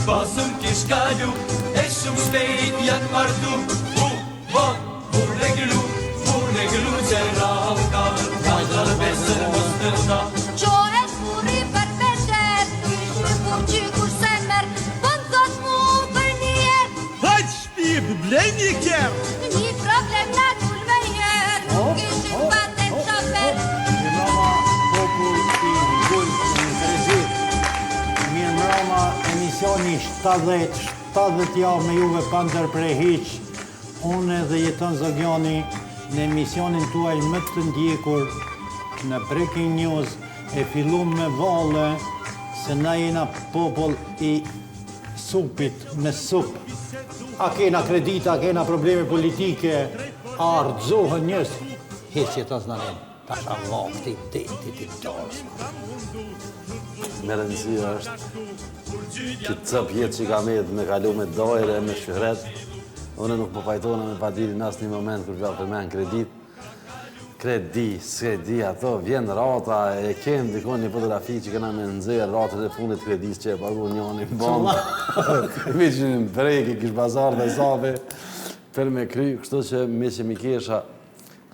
pasur kish kalu E shumë shpejt janë martu U bo burrë e gru Burrë e gru që rrallë ka Ka të besën mos të nda Çohet burri për beter, Ky burr që kur se merr, Po më thot mu për një herë. Hajt shpi, blej një kerr Një problem na dul me herë, nuk kishin patent shofer. Mirëmbrama popull i ngultë në kredit. Mirëmbrama emisioni 70, 70 javë me juve pa ndërpre hiç. Unë dhe Jeton Zogiani në emisionin tuaj më të ndjekur në Breaking News e fillum me valle se na jena popull i supit me sup. A kena kredita, a kena probleme politike, a rrëzohen njerëz, hiç Jeton s'na len. Tash a vakti i detit i dorës. Me rëndësi është që të cëp jetë që ka metë me kalu me dajre, me shyhret. Unë nuk po pajtona me Fadilin në asnjë moment kur po përmen kredit. Kredi, s'kredi, ato vjen rata, e kem dikon një fotografi që kena me nxjerr ratën e fundit kredis që e pagu njani në bankë. Mi që në brek, kish bazar dhe zabe, për me kry, kështu që miq e mikesha,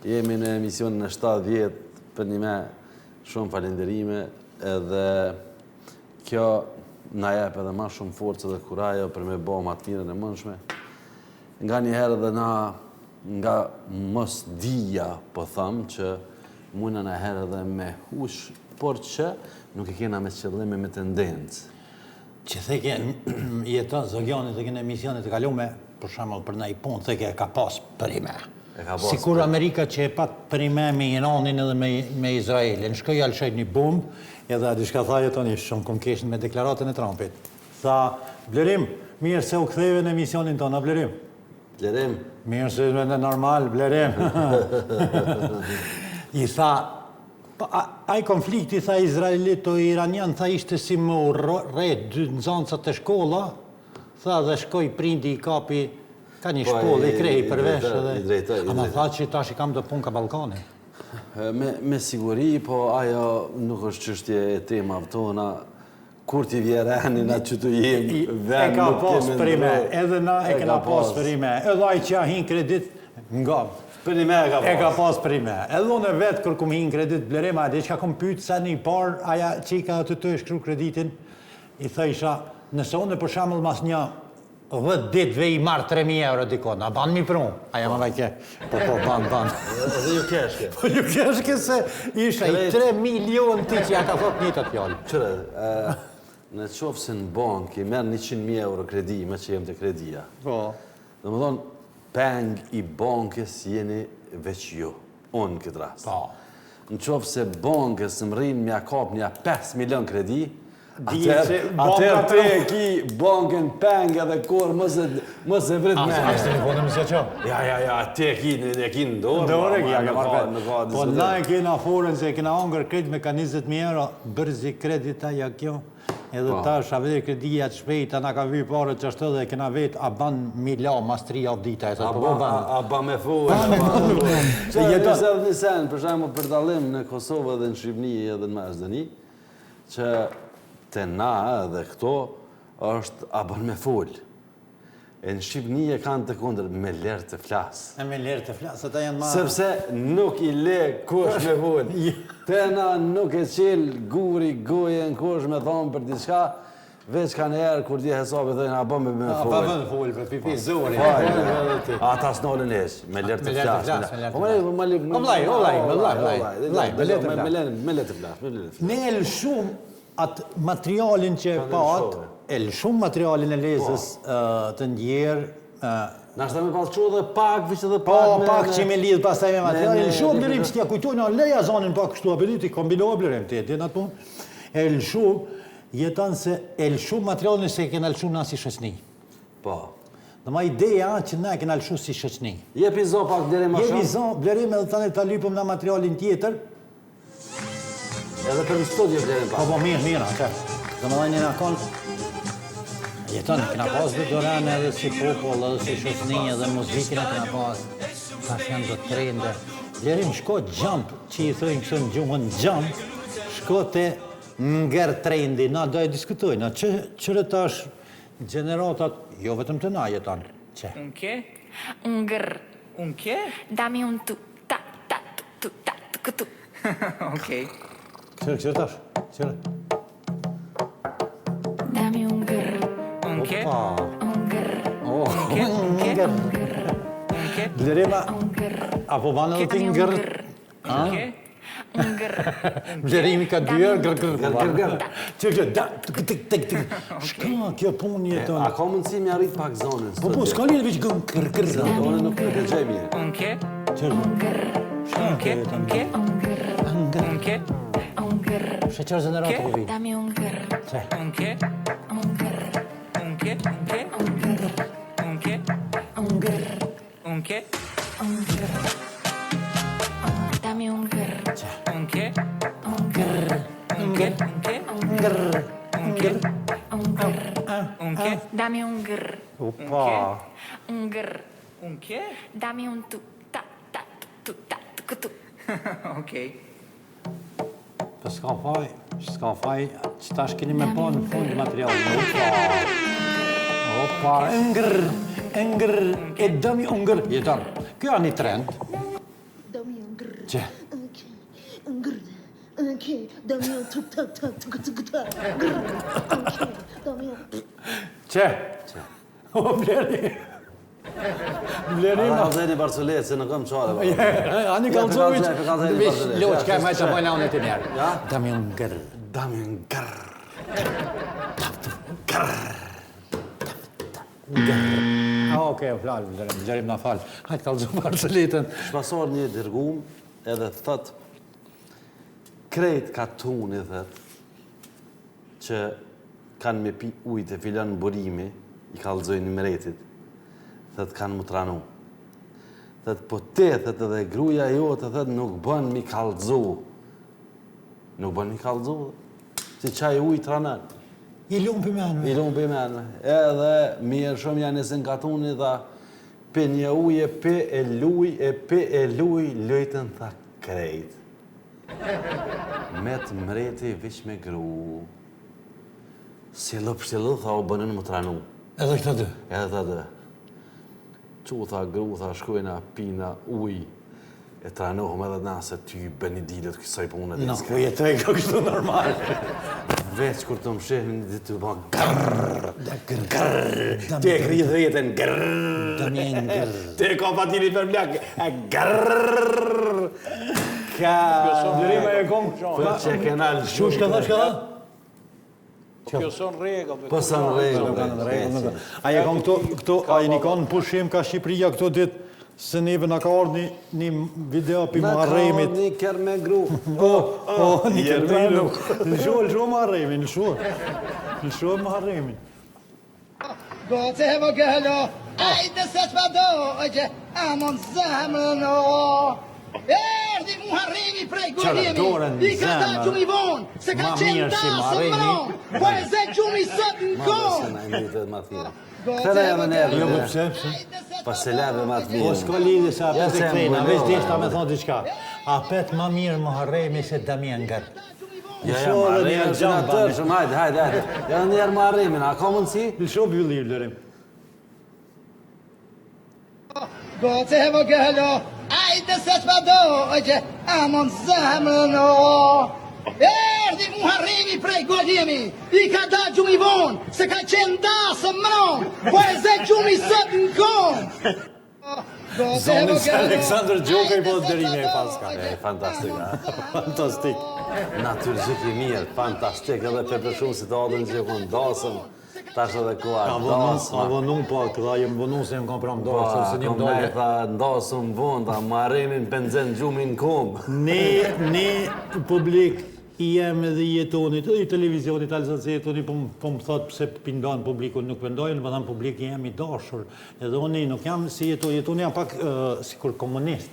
jemi në emisionin e 70, për një me shumë falenderime, edhe kjo na jep edhe ma shumë forcë dhe kurajo për me bo ma të mirën e mundshme. Nga njëherë edhe na nga mos dija, po tham që muna na herë edhe me hush, por që nuk e kena me qëllim e me tendencë. Që theke Jeton Zogiani theke në emisionet e kalume, për shembull për naj punë theke e ka pas përime. E ka pas Sikur Amerika që e pat përime me Iranin edhe me, me Izraelin, shkoi ja lëshoi një bombë, edhe a di çka tha Jetoni, shumë kom kesh me deklaratën e Trumpit. Tha, Blerim, mirë se u ktheve në emisionin tonë, a Blerim? Blerim. Mirë se në normal, Blerim. I tha, po, ai konflikti, tha, izraelito-iranian, tha, ishte si me u rreh dy nxanësat te shkolla, tha, dhe shkoi prindi i kapi, ka një po, shkollë, i krehi për vesh edhe. I drejtoi, i Ama tha që tash i kam do punë ka Ballkani. Me, me siguri, po ajo nuk është çështje e temave tona, Kur t'i vjen reni na që të jem E ka pas përime, edhe na e kena pas përime, edhe ai që a hin kredit, nga. Përime e ka pas. E ka pas përime. Edhe unë vetë kur kum hin kredit, Blerim, a di çka kom pyet sa një parë, aja çika aty të e shkru kreditin, i thojsha, nëse unë për shembull mas një 10 ditëve i marr 3000 euro dikon, a ban mi pru? Aja më vajke, po po, ban, ban. Edhe ju keshke. Po ju keshke se isha i 3 milion ti që ja ka thot njëjtat fjalë. Qyre, në qoftë se në bankë i merr 100.000 euro kredi, me që jem te kredia. Po. Domethonë, peng i bankës jeni veç ju, unë në këtë rast. Po. Në qoftë se bankës më rrinë m'ja kap një 5 milion kredi, atëherë ti e ki bankën peng edhe kur mos e mos e vrit me. A është telefonin më që? Ja, ja, ja, ti e ki, e ki në dorë. Në dorë e ki, ja, ke marrë vetë. Po na e kena forën se e kena hongër krejt me ka 20.000 euro, bërzi kredita, ja kjo. Edhe po. tash, a vete kredia të shpejta, na ka vy pare që ashtu dhe kena vet, a ban mi la mas tri javë dita, e thot, po, po ban. A, a ban me fol, a ban me fol. Që jeton... Një një sen, për shembull, për dallim në Kosovë dhe në Shqipni edhe në Maqedoni, që te na edhe këto është a ban me fol. E në Shqipni e kanë të kundër, me lerë të flas. E me lerë të flas, ata janë ma... Sepse nuk i le kush me fol. Te na nuk e qel guri gojën kush me thonë për diçka, veç ka njëherë kur di hesabi thojnë a bën me me fol. A bën me fol, për pipi zori. Ata s'nalën hiç, me lerë të flas. Po me me me O vllai, o vllai, o vllai, vllai, me lerë të flas. Me lerë të flas, me lerë të flas. Ne e lëshum Atë materialin që e pat, e lëshum materialin e Lezhës po. të ndjerë, Nashta me pas çu edhe pak, veç edhe po, pak po, pak që me lidh pastaj me materialin, lëshum Blerim, që t'ja kujtojnë, leja zonin pak kështu, apo ti kombinohe Blerim, ti e din atë punë. E lëshum, jeton se e lëshum materialin se e kena lëshu na si shoqni. Po. Domethënë ideja që na e kena lëshu si shoqni. Jepi zo pak Blerim më shumë. Jepi zo Blerim edhe tani ta lypëm na materialin tjetër. Edhe për në studio Blerim pak. Po, po, mirë, mirë, atë. Domethënë jena konë, jeton, kena pas dhe doren edhe si popull, edhe si shoqni, edhe muzikën e kena pas, tash janë do trende. Blerim, shko jump, që i thojnë kështu në gjuhën jump, shko te ngër trendi, na do e diskutojnë, na që, qyre tash. Gjeneratat, jo vetëm të na jeton, që. Un che? Un grr. Un che? Dammi un tu, ta, ta, tu, tu, ta, tu, tu. Okej. Kqyre, kqyre tash, kqyre. Dammi un grr. Un che? Opa. Un grr. Oh, Un che? Un che? Un che? Blerima, Un grr. a po ban edhe ti Dammi un ngrr? grr. Un che? Un grr. Blerimi ka dy herë grr grr grr grr grr. Që kjo da tuk tuk tuk tuk. Shka kjo punë jeton. A ka mundësi me arrit pak zonin? Po po, s'ka lidhje veç grr grr grr. Unë nuk e dëgjoj mirë. Un che? Qërë? Un grr. Shka Un kjo che? jeton? Un che? Un grr. Un che? Un grr. Sheqer gjenerata po vijnë. Dammi un grr. Un che? Un grr. Un che? Un che? Un grr. Un che? Un grr. Un che? Un grr. Dammi un grr. Un che? Un grr. Un che? Un che? Un grr. Un che? Un grr. Un che? Dammi un grr. Opa. Un grr. Un che? Dammi un tu, ta, ta, tu, tu, ta, tu, tu. Okej. Po s'ka faj, s'ka faj, që tash keni me pa në fund materialin. Opa. Opa, ngrr, ngrr, e dëmi ngrr. Jeton, kjo janë një trend. Dami un grr. Që? Un che. Un grr. Un che. Dami un tuk tak tak tuk tuk tak. Grr. Un che. Dami un. Që? Që? O, Bleri. Bleri A ma. ka zëni Barcelet, se nuk kam qare. ba. Ani Ja, kallzovic. pe kallzoj, pe kallzoj Loç, Barcelet. ka më të bëjnë unë të njerë. Ja? Dami un grr. Dami un grr. Ah, okej, fal, Blerim, Blerim na fal. Hajde kallzo Barceletën. Shpasor një dërgum edhe thot krejt katuni thot që kanë me pi ujë të filan burimi i kallzojnë mretit thot kanë mu tranu thot po te thot edhe gruaja jote thot nuk bën mi kallzu nuk bën mi kallzu si qaj ujë tranan I lumë për menve. I lumë për menve. Edhe mirë shumë janë nëse në katuni dha pe një ujë, pe e luj, e pe e luj, lujtën tha krejt. Met mreti veç me gru. Si lëp si lë, tha u bënën më tranu. Edhe këta dy. Edhe tha dhe. Qu tha gru, tha shkojna, pina, uj, e tranohëm edhe na se ty bëni dilet kësaj pune. dhe Nuk s'ka. po jetoj kjo kështu normal. Veç kur të më shehni një ditë të bën grrr, grrr, ti e kri dhjetën, grrr, Dami un grr. ti e ka patini për plak, e grrr, ka... Blerim e kom. Po që e kena lëshu. Shu shka tha, shka tha? Po kjo son rregull. Po sa në rregull, Në rregull, nuk. A e kom këto, këto, a jeni kanë në pushim ka Shqipëria këto ditë, se neve na ka ardhur një, një video pi Na ka Muharremit. një kërë me gru. Po, po, një kërë me gru. Lësho, lësho Muharremin, lësho. Lësho Muharremin. Goce e vogëlo, ajde se ç'ma dogje, amon zemrën o. Erdi Muharremi prej Qara, dorën Golemi, i ka në dalë zemër. gjumi vonë, se ka Ma qenë mirë si dasëm Muharremi. mron, po e ze gjumi sot në Ma dhe se kohë. na i mbitet ma thira. Goce Këtëre edhe neve. Jo, po pse, pse? Pa se leve ma të mirë. Po s'ka lidhje se Ja, apet e se kthejna, mbulova. veç deshta me thonë diçka. Apet ma mirë Muharremi se Damian Gër. Ja, ja, Lësho ma edhe një rremin herë që na gjamba, tërë shumë, hajde, hajde, hajde. Ja, një herë ma rremin, a ka mundësi? Lësho bylli, Blerim. Goce e vogëlo, ajde se ç'ma dogje, amon zemrën o. Erdi Muharremi prej Golemi, i ka dalë gjumi vonë, se ka qenë dasëm mron, po e ze gjumi sot në kohë. Zonin se Aleksandr Gjokaj, po dërime e paska. E, fantastik, a? Fantastik. Naturgjik i mirë, fantastik, edhe pe për shumë si të adhën që ku ndasëm, tash edhe koha Ka vonu, ka dasma. vonu pak, dha, jem vonu se jem kam pram Po, dorë, se jem kom dole. me tha ndasëm vonë, tha marrimin penzen gjumin kom. Ne, ne publik i jem edhe i jetonit, edhe i televizionit, Alzat se jetoni, po, m- po më thot pse pindon publikun, nuk pendojnë, po tham publik i jem i dashur. Edhe unë nuk jam si jetoni, jetoni jam pak uh, sikur komunist.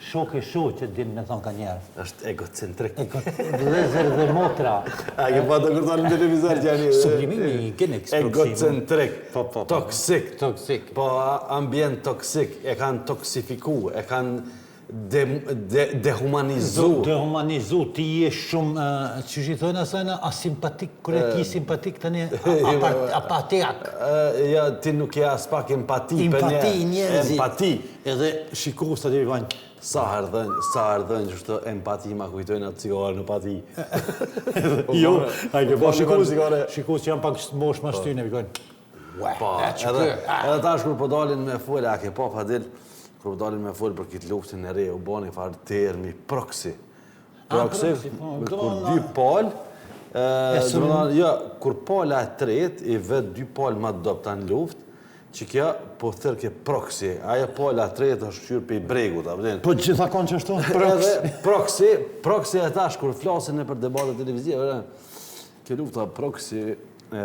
Shok e shoqe din me thonë ka njerë. Është egocentrik. E vëllezër dhe motra. A ke pa të kërtonë në televizor që janë Sublimimi i Genex Proxima. Egocentrik, Po, po, po. toksik. Toksik. Po, a- ambient toksik, e kanë toksifiku, e kanë... De, de, dehumanizu. Dehumanizu, ti je shumë, qysh i thojnë asajna, asimpatik, kur e ki simpatik tani, apatiak. Ja, ti nuk je as pak empati për Empati njerëzit. Empati. Edhe shikues aty i bajnë. Sa herë dhënë, sa herë dhënë që shtë empati ma kujtojnë atë cigare në pati. Jo, a i ke po shikues, shikues, shikues që janë pak mosh ma shtyne, i kojnë. Po, edhe, edhe tash kur po dalin me fol, a ke pa Fadil, kur po dalin me fol për këtë luftën e re, u bë një farë termi proxy. Proxy, po, kur dy palë, do të thonë, jo, kur pala e tretë i vet dy palë më të dobta në luftë, që kjo po thërke proxy, ajo pala e tretë është kqyr prej bregut, a vjen? Po gjitha konë që ashtu, proxy. Edhe proxy, proxy e tash kur flasin nëpër debate televizive, vjen, kjo lufta proxy e,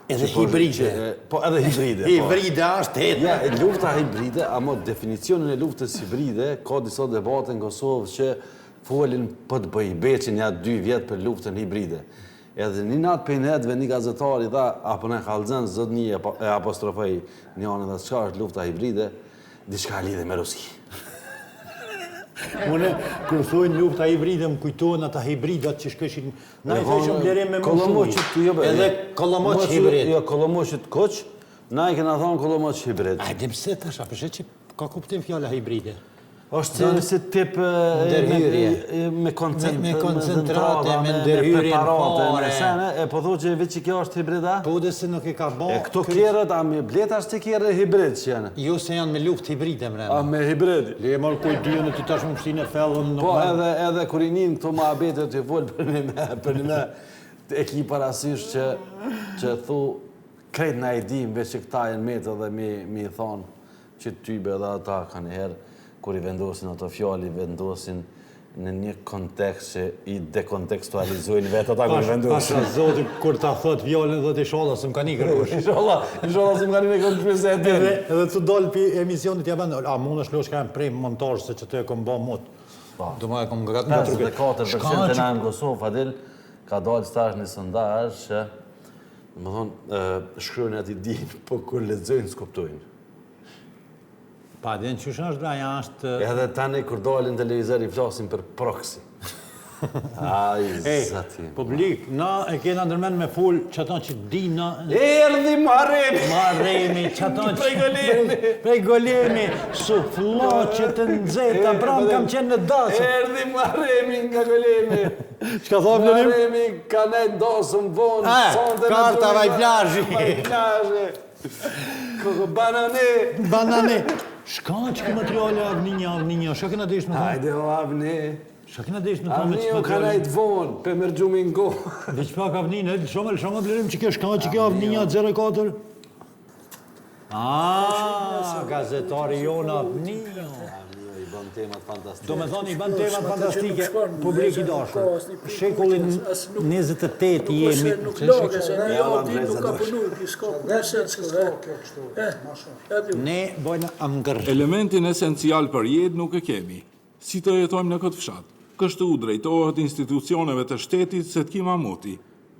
Edhe që po- hibride. që, e, Po edhe hibride. po. Hibride është hetë. Ja, e lufta hibride, ama definicionin e luftës hibride, ka disa debate në Kosovë që folin po të bëj beqin ja dy vjet për luftën hibride. Edhe një natë prej netëve një gazetar i tha, apo në kallxën zotni e e apostrofoi një anë dhe çka është lufta hibride, diçka lidhe me Rusi. Unë, kur thojnë lufta hibride, më kujtohen ata hibridat që shkëshin, na i thojshëm blerim me Kollomoqit jo, be- Edhe kollomoq Moqi- hibrid. Jo, kollomoqit kuq, na i kena thonë kollomoq hibrid. A e pse tash, a pse që ka kuptim fjala hibride? Është si, si tip e, Ndërhyrje. me, me, koncent, Me- me koncentrate, me ndërhyrje në preparate, fare. me sene, e po thotë që veç që kjo është hibrida? Po dhe se nuk e ka bo... E këto kjerët, a me bleta është të kjerë hibrid që janë? Jo se janë me luftë hibride mrena. A me hibrid? Le marrë kujt dyën e ti tash më pshtinë e fellën. nuk Po merr. edhe edhe kur i nin këto muhabete të fol për një me, për një me, e ki parasysh që që thu krejt na i dim veç që këta janë metë edhe mi mi thon që tybe edhe ata kanë herë kur i vendosin ato fjalë i vendosin në një kontekst që i dekontekstualizojnë vetë ata kur i Pash- vendosin. Pasha zoti kur ta thot fjalën thot inshallah s'm ka ni kërkush. Inshallah, inshallah s'm ka ni kërkush se e din. Edhe edhe të dal pi emisionit ja bën, a mund është losh kanë prej montazh se që të e kom bë mut. Po. Do më e kom gat nga trupi. 54% e na në Kosovë, Fadil, ka dalë stash një sondazh që, do më thonë, ë, shkruajnë aty din, po kur lexojnë s'kuptojnë. Pa, din qysh është bra, ja është Edhe tani kur dalin në televizor i flasin për proxy. Ai, Ej, zati. publik, na e kena ndërmend me fol çato që din na Erdhi Muharremi. Muharremi, çato që Prej golemi. Prej golemi, sufllaqe të nxehta, bram kam qenë në dasëm. Erdhi Muharremi nga golemi. Çka thon Blerim? Muharremi ka nejt dasëm vonë, A, sonte me karta duhet- vaj plazhi. Vaj plazhi. Koko banane. Banane. Shka që kë materiale avninja, avninja, shka kena desh me thonë? Hajde o avni. Shka kena desh me thonë me Avni që o ka materiale? nejt vonë, pe merr gjumin kohë. Veç pak avnin, e lëshoma, lëshoma blerim që kjo shka që kjo avninja 04. Ah, gazetari jonë avninja. Avni i bën temat fantastike. Do me thonë, i bën temat fantastike, publik i dashur. Shekullin 28 jemi. Nuk lage, se një javë ditë nuk ka punu, ki s'ka kursen, s'ka. Eh, Ne bojnë amgër. Elementin esencial për jetë nuk e kemi. Si të jetojmë në këtë fshat? Kështu u drejtohet institucioneve të shtetit Setki Mamuti.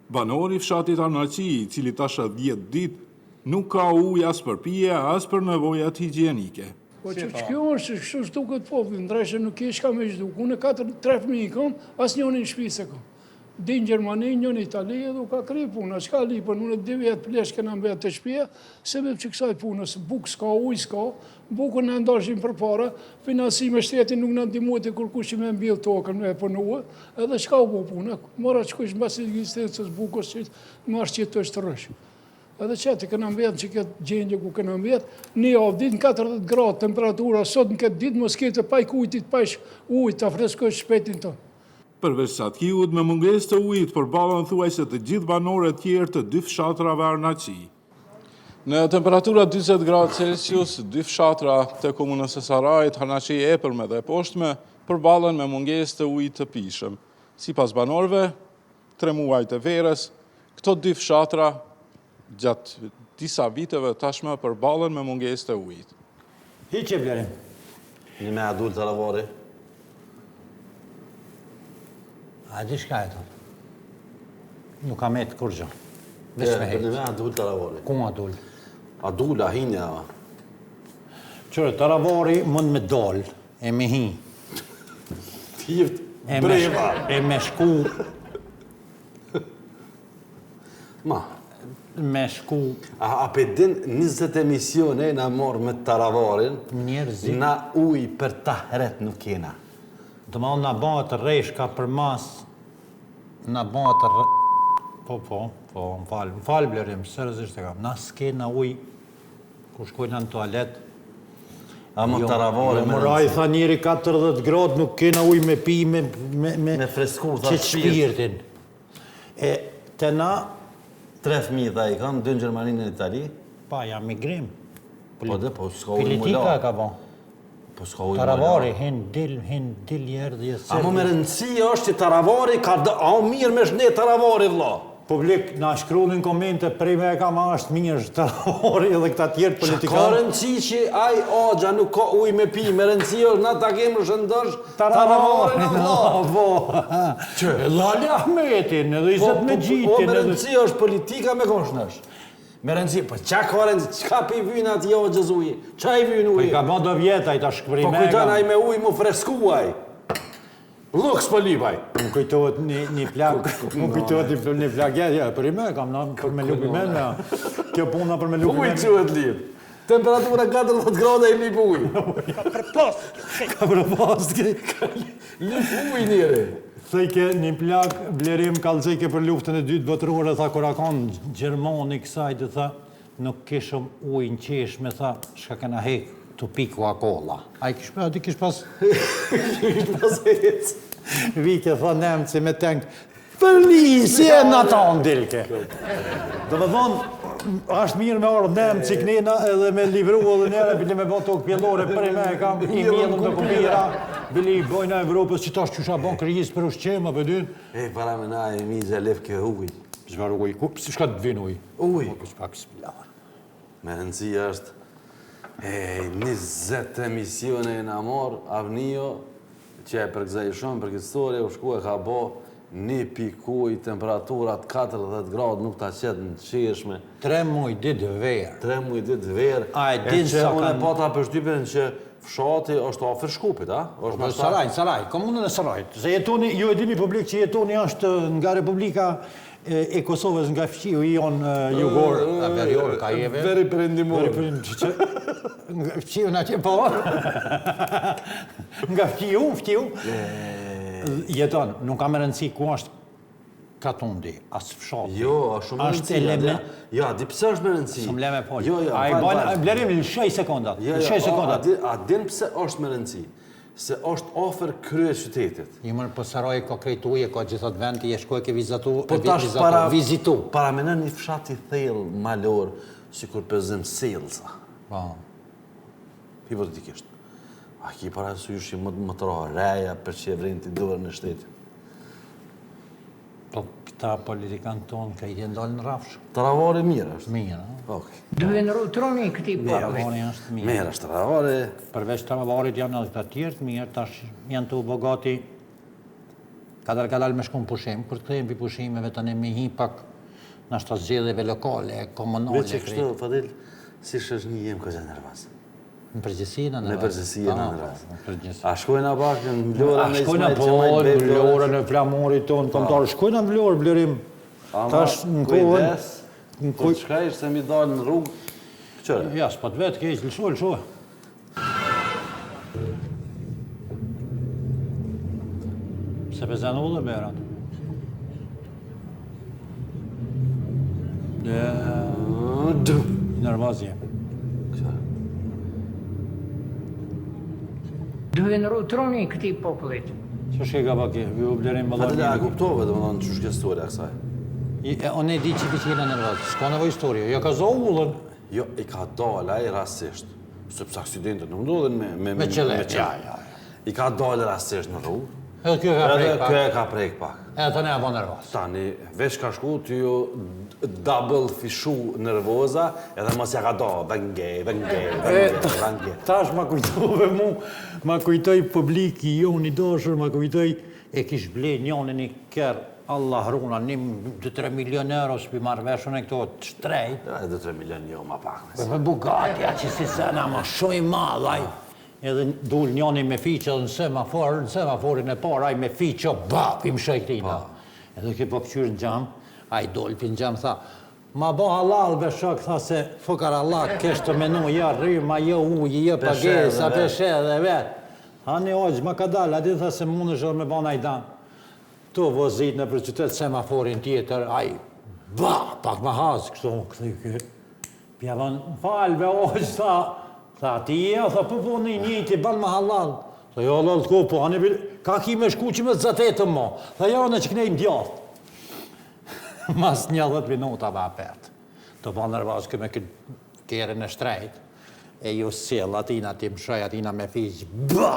Banori i fshatit Arnaqi, i cili tash e 10 ditë nuk ka ujë as për pije, as për nevojat higjienike. Po që që kjo është, që kështu zhduket populli, ndryshe nuk ke çka me zhduk. Unë katër, tre fëmijë i kam, asnjëri në shtëpi s'e kam. Di në Gjermani, një në Itali, edhe u ka kry puna. Çka lipën, unë dy vjet plesh kena mbet te shtëpia, sebeb që kësaj punës, bukë s'ka, ujë s'ka, bukën na ndashim përpara, financime shteti nuk na ndihmoi kurkush që me mbill tokën, me punua, edhe çka u bë puna, mora çkush mbas ekzistencës bukës që marrë që të është rrysh. Edhe që atë kena mbet që këtë gjendje ku kena mbet, një javë ditë në 40 gradë temperatura, sot në këtë ditë mos ketë paj kujtit, paj ujë, ta freskoj shpetin tonë. Përveç Satkiut, me mungesë të ujit përballen thuajse të gjithë banorët tjerë të dy fshatrave Arnaqi. Në temperatura 40 gradë Celsius, dy fshatra të komunës së Sarajit, Arnaqi e Epërme dhe e Poshtme, përballen me mungesë të ujit të pijshëm. Sipas banorëve, tre muajt e verës, këto dy fshatra gjatë disa viteve tashmë përballen me mungesë të ujit. Hiqe blerim. Një me adult taravari. A di shka e thonë? Nuk ka metë kur gjë. Veç me Për hejtë. një me adult taravari. Ku ma dul? Adula, hinja. Qërë, taravari mund me dal e me hi. T'jift breva. E me shku... Ma. Me shku... A, a pe din 20 emisione na marrë me Taravarin, Njerëzit... na uj për tahret nuk kena. Domethonë na bëhet rreshka për mas, na bëhet rre... Po, po, po, më falë, më falë Blerim, seriozisht e kam. Na s'kena uj, kur shkojna në tualet, Ama Jo, Taravari jo, me mor, ai tha njeri 40 gradë, nuk kena uj me pi, me... Me, me, Me fresku, tha, qit shpirtin. E, te na... Tre fëmijë, tha, i kam, dy në Gjermani në Itali. Pa, ja migrim. Po dhe, po, s'ka ujë Politika mu la. e ka bo. Po s'ka ujë mu la. Taravari, hin, dil, hin, dil, erdhi, e Ama me rëndësi është që Taravari ka dë, a o mirë me shnet Taravari, vlla. Publik, na shkruani në komente, prej me e kam a është mirë është Taravari edhe këta tjerë Ka politikanë. rëndësi që ai axha nuk ka ujë me pi, me rëndësi është na ta kemi shëndosh Taravarin, vlla. Po. Që? Lali Ahmetin, edhe Izet Po, po, po, Mexhitin. me edhe- rëndësi është politika me kon shëndosh. Me rëndësi, po qa ka rëndësi, çka pi vynë atij axhës uji? Qa i vynë Po i uji? ka bo do vjet ai tash Po prej me. kujton ai me ujë mu fresku ai. Luks po lyp ai. Më kujtohet një, një plak, më kujtohet një, një plak, ja, ja, për i me, kam na, për me lupi me, me, kjo puna për me lupi Ujë me. quhet lyp. Temperatura 40 gradë i lyp ujë. Ka përpos, Lyp ujë njeri. Thëjke një plak, Blerim kallxojke për luftën e dytë botërore, tha kur a kon Gjermani kësaj, dhe tha, nuk kishëm ujë në çeshme, tha, shka kena hek tu pi Coca-Cola. Ai kish, aty kish pas, Kish pas hec. Vike, tha Nemci me tank, Përlisi e në tonë dilke. Do me thonë, është mirë me ardhë Nemci kënena edhe me livru edhe njerë, bile me bo tokë pjellore, për me e kam i mjellëm do kumpira, bile i bojna Evropës që tash qysha bon krizë për ushqim, apo dyn. E, para me na e mi gjalef ke ujë. Çfarë ujë? Ku, pse shka të vin ujë? Ujë. Po, kish pak bismillah. Me rëndësi është, e, 20 emisione e na marrë, Avnio, që e përgëzaj shumë për këtë story, u shku e ka bo një pikë ujë, temperaturat 40 gradë, nuk ta qetë në çeshme. 3 muaj ditë verë. 3 muaj ditë verë. A e din që sa unë e kanë- pata përshtypjen që fshati është afër Shkupit, a? Është Po, ndoshta- Saraj, Saraj, komunën e Sarajt. Se jetoni, ju e dini publik që jetoni është nga Republika e e Kosovës, nga fqiu i jonë e, jugor, a verior, ka jeve. Veri perëndimor. Veri perëndimor, që nga fqiu na që po. Nga fqiu, fqiu. Jeton, nuk ka më rëndësi ku është katundi, as fshati. Jo, është shumë me Është rëndësi. element- Jo, a di pse është me rëndësi? S'm le me fol. Jo, jo, Ai fal, bën, fal. blerim në 6 sekondat. Jo, Në jo, 6 a- a sekondat. di- A din pse është me rëndësi? Se është afër kryeqytetit. Jo mërë, po Saraj ka krejt ujë, ka gjithat vend, je shkoj ke vizatu, Po e tash vizatu, para vizitu. Para menon një fshat i thellë malor, sikur pëzëm Selca. Po. Hipotetikisht. A ki parasysh që më më të ra reja për që e vren ti dorën në shtetin? Po këta politikan tonë ka i dalë në rrafsh. Taravari mirë është. Mirë, a? Okej. Duhen troni këtij populli. Taravari është mirë. Mirë është Taravari. Përveç Taravarit janë edhe këta tjerë të mirë, tash janë të u bo gati kadal kadal me shku në pushim, kur të kthehen pi pushimeve tani me hi pak nashta zgjedhjeve lokale, komunale. Veç e kështu, Fadil, si është një jem këgja nervoz. Në përgjithësi në Në përgjithësi në nervoz. Në përgjithësi. A shkojna pak në Vlorën A e shkojna Ismail po, Qemajt në Bej Vlorën e flamurit tonë, kombëtar, shkojna në Vlorë, Blerim. Ama, Tash në kohën, kujdes, në Po kuj... çka ishte mi dalë në rrugë? Qëre? Ja, s'po të vetë, keq, lësho, lësho. Se pe zanë udhë, Berat? Du. Nervoz jem. Duhen troni këtij popullit. Që shke ka baki, ju Blerim vëlla. Fadil, a kuptove, domethënë, qysh ke storia kësaj? I- e, Unë e di që ti jena nervoz, s'ka nevojë historie, jo ka zo ullën. Jo, i ka dalë ai rastisht, sepse aksidentet nuk ndodhin me me Me qëllim, ja, ja, I ka dalë rastisht në rrugë. Edhe kjo e ka Edhe prek pak. kjo e ka prek pak. Edhe tani e bo nervoz. Tani, veç ka shku, ty ju double fishu nervoza, edhe mos ja ka do, venge, venge, venge, venge. Tash ma kujtove mu, ma kujtoj publiki jonë i dashur, ma kujtoj e kish ble njënin një kerr, Allah runa, një 2-3 milion euro, s'pi marrë vesh unë këto të shtrejt. Ja, 2-3 milion jo, ma pak. Po me Bugatti, a që si sena, ma shumë i madh, ai. Edhe dul njoni me fiqe edhe në semafor, në semaforin e parë ai me fiqe, ba, i mshoi këtina. Edhe ky po kqyr në xham, ai dol pi në xham tha, Ma bo hallall be shok tha se fukarallak kesh të menu jo rryma jo uji jo pagesa pe sheh edhe vet. Hani hoxhë ma kadal a din tha se mundesh edhe me ba naj dam. Tu vozit nëpër qytet semaforin tjetër ai ba pak ma has kështu u kthy ky. Pja ban më fal be hoxhë tha tha ti je tha po po unë i njëjti ban ma hallall. Tha jo hallall t'ko po hani bil ka ki me shku që me zatetëm mo. Tha jo unë që knej në djathtë. Mas një dhetë minutave apet. Tu ba nervoz ky me këtë kerrin e shtrejt. E ju sjell atina t'i mshoj atina me fiq. Ba!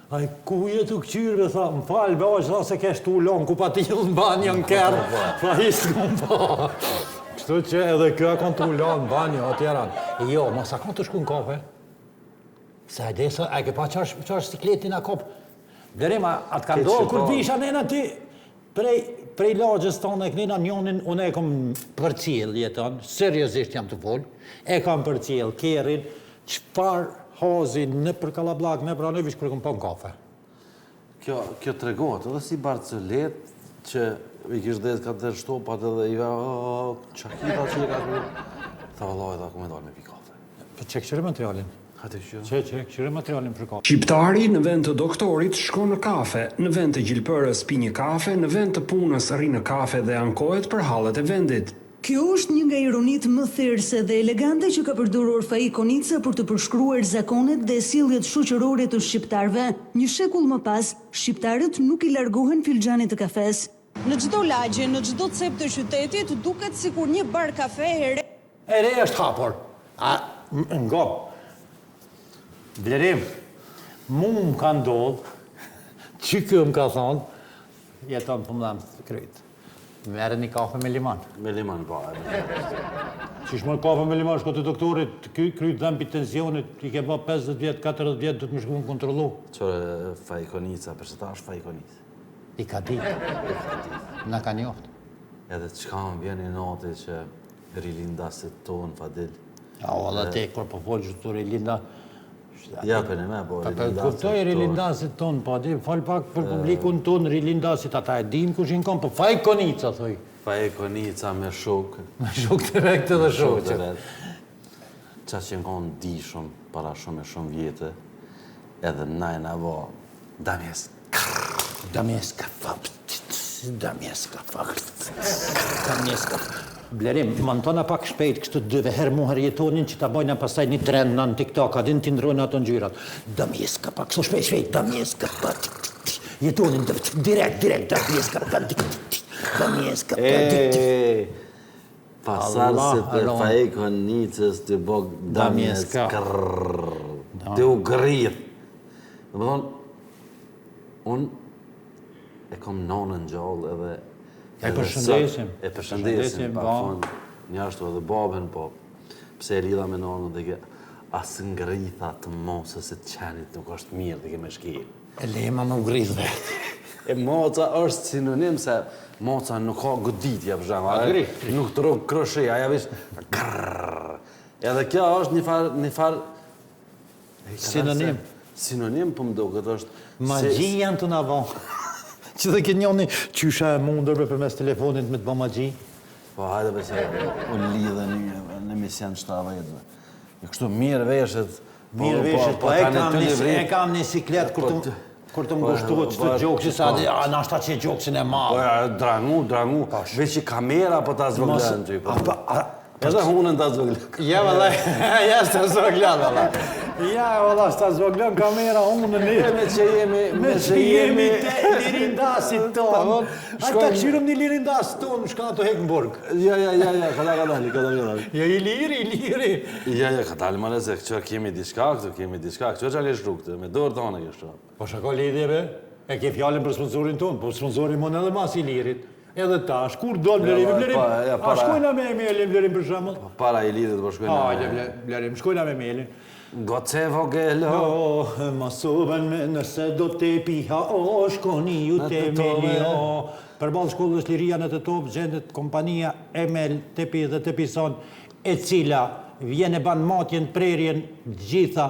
Ai ku je tu kqyr be tha, më fal be hoxhë tha se kesh tu lon kupatill në banjo në kerr. Tha hiç s'kum pa. Kështu që edhe ky a kon tu lon në banjo o tjeran. Jo, mos a kon tu shku në kafe. Se a desa, a e ke pa çfarë çfarë sikleti na kop. Blerim, a, a të ka ndodhur kur visha nena ti Prej prej lagjes tonë e knena njonin unë e kom përcjell jetën, seriozisht jam tu fol, e kam përcjell kerrin çfar hazi nëpër kallabllak nëpër Anoviq kur e kom pa në kafe. Kjo kjo tregohet edhe si barcoletë që i kish dhezë katër shtopat edhe i va ça ki tha që e ka tha vallai tha ku me dalë me pi kafe. Po çe kqyre materialin. Çe çe kqyre materialin për kafe. Shqiptari në vend të doktorit shkon në kafe, në vend të gjilpërës pi një kafe, në vend të punës rri në kafe dhe ankohet për hallet e vendit. Kjo është një nga ironitë më therëse dhe elegante që ka përdorur Faik Konica për të përshkruar zakonet dhe sjelljet shoqërore të shqiptarëve. Një shekull më pas, shqiptarët nuk i largohen filxhanit të kafesë. Në çdo lagje, në çdo cep të qytetit, duket sikur një bar kafe e re E re është hapur. A, ngo. Blerim, mu më ka ndodhë, që kjo më ka thonë, jeton po më dhem kryt. Merre një kafe me limon. Me limon, po. Qysh më kafe me limon, shko te doktori, ky kryt dhem pi tensionit, i ke ba 50 vjet, 40 vjet, du të më shku në kontrollu. Qëre, Faik Konica, përse ta është Faik Konica? I ka ditë. I ka ditë. Na ka njoftë. Edhe çka më vjen inati që Rilindasit tonë, Fadil. Ja, o, edhe te, kur po folë që të rilinda... Ja, për në me, po, po rilindasit tonë. Kuptoj rilindasit tonë, po, di, fol pak për publikun tonë, rilindasit, ata e din kush i konë, po Faik Konica, thuj. Faik Konica me shokë. Me shokë të vet dhe shokë të vet. Qa që në konë dijshëm, para shumë e shumë vjete, edhe na e na bo, damjes, Damjeska, damjeska, damjeska. Blerim, montona pak shpejt kështu dyve herë muher jetonin që ta bojna pastaj një trend në TikTok, a din t'i ndrojnë ato ngjyrat. Damjeska pak, kështu shpejt, shpejt, damjeska, pak, jetonin, direkt, direkt, damjeska, damjeska, Pasardhësit e Faik Konicës tu bo damjeska, krrrr, tu u grith. Domethonë, unë e kom nonën gjallë edhe... E përshëndesim. E përshëndesim, pa po. fund, njashtu edhe babën, po pse e lidha me nonën dhe ke as ngritha të mocës e të qenit nuk është mirë dhe ke me shkel. E lema me u grith vetë. E moca është sinonim se moca nuk ka goditje, për shembull, nuk të rrok kroshe, aja veç krrrr. Edhe kjo është një farë, një farë Sinonim. Sinonim, po më duket është... Magji janë tu na bo. Që dhe këtë njoni, qysha e mundur me përmes telefonit me të bo magji? Po, hajde për se u lidhe një në emision 70. Jo kështu mirë veshet. Po, mirë po, veshet, po, po e kam një, e kam një siklet kur të kur të ngushtohet që të gjoksi sa a nashta që gjoksin e madh. Po, drangu, drangu, veç i kamera po ta zvogëlon ty. Po. Edhe hunën ta zvogëlon. Ja, valla, ja, s'ta zvogëlon, valla. Ja, valla, s'ta zvogëlon kamera hunën e. Me që jemi, me që jemi te lirindasit tonë. A ta kqyrim një lirindas tonë, shka të hek në burg. Ja, ja, ja, ja, ka dalë, ka dalë, ka dalë, ka dalë. Ja, i liri, i liri. Ja, ja, ka dalë, më se këqyr kemi diçka këtu, kemi diçka, këqyr çka ke shkru këtë, me dorë tonë ke shkru. Po çka ka lidhje be? E ke fjalën për sponsorin tonë, po sponsori mon edhe mas Ilirit. Edhe tash, kur do Blerim, Blerim, a shkojna me Emelin, Blerim për shembull? Po, para Ilirit, po shkojna me... Hajde, Blerim, shkojna me Emelin. Goce vogelo. O, mos u bën me nëse do të piha, o, shkoni ju te Emeli, o. Përballë shkollës Liria në Tetovë gjendet kompania Emel Tepi dhe Tepison, e cila vjen e ban matjen, prerjen, gjitha.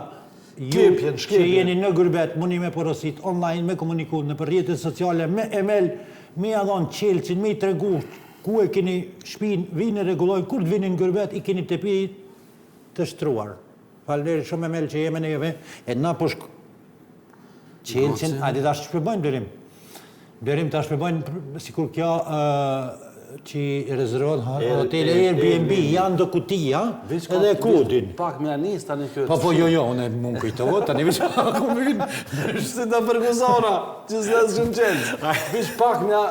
Ju që jeni në gurbet, muni me porosit online, me komuniku nëpër rrjetet sociale, me email, me ja dhonë çelësin, me i tregu ku e keni shpinë, vijnë e rregullojnë, kur të vini në gurbet, i keni tepi të shtruar. Faleminderit shumë Emel që je me neve, e na po shk... Çelësin, a di tash ç'po bëjnë Blerim? Blerim tash po bëjnë sikur kjo që rezervon hotele Airbnb, janë do kutia, edhe kodin. Pak me anis tani kjo. Po, po, jo, jo, unë mund kujtohet, tani veç ku më vinë. Si ta përguzona, që s'e shumë qelës. Veç pak me